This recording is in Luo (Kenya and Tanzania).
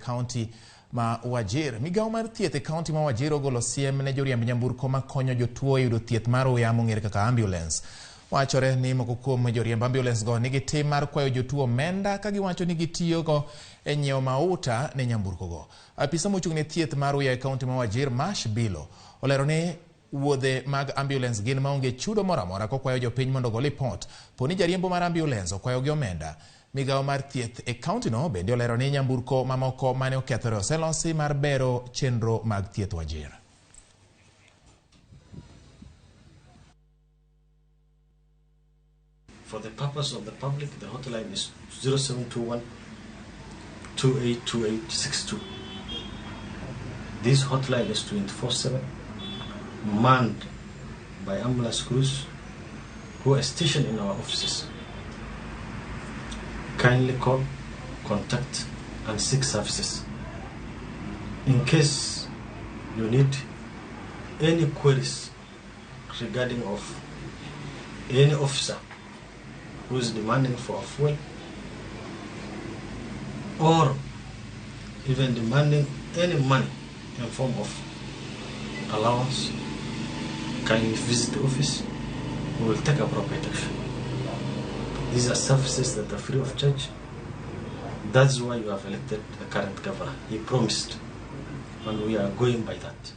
kaunti ma Wajir. Migawo mar thieth e kaunti ma Wajir ogolo siem ne joriemb nyamburko makonyo jotuo e yudo thieth mar uya mong'ere kaka ambulance. Wachore ni moko kuom joriemb ambulance go nigi tim mar kwayo jotuo omenda ka giwacho ni gitiyogo e nyiewo mauta ne nyamburko go. Apisa mochung' ne thieth mar uya e kaunti ma Wajir, Mash Bilo, olero ni wuodhe mag ambulance gin maonge chudo moro amora kokwayo jopiny mondo ogo lipot po ni jariembo mar ambulance okwayogi omenda. Migawo mar thieth e kauntino bende olero ni nyamburko mamoko mane okethore oselosi mar bero chenro mag thieth Wajir. For the purpose of the public, the hotline is 0721 282862. This hotline is 24/7, manned by ambulance crews who are stationed in our offices. Kindly call, contact, and seek services. In case you need any queries regarding of any officer who is demanding for a fuel or even demanding any money in form of allowance, kindly visit the office. We will take appropriate action. These are services that are free of charge. That's why you have elected the current governor. He promised, and we are going by that.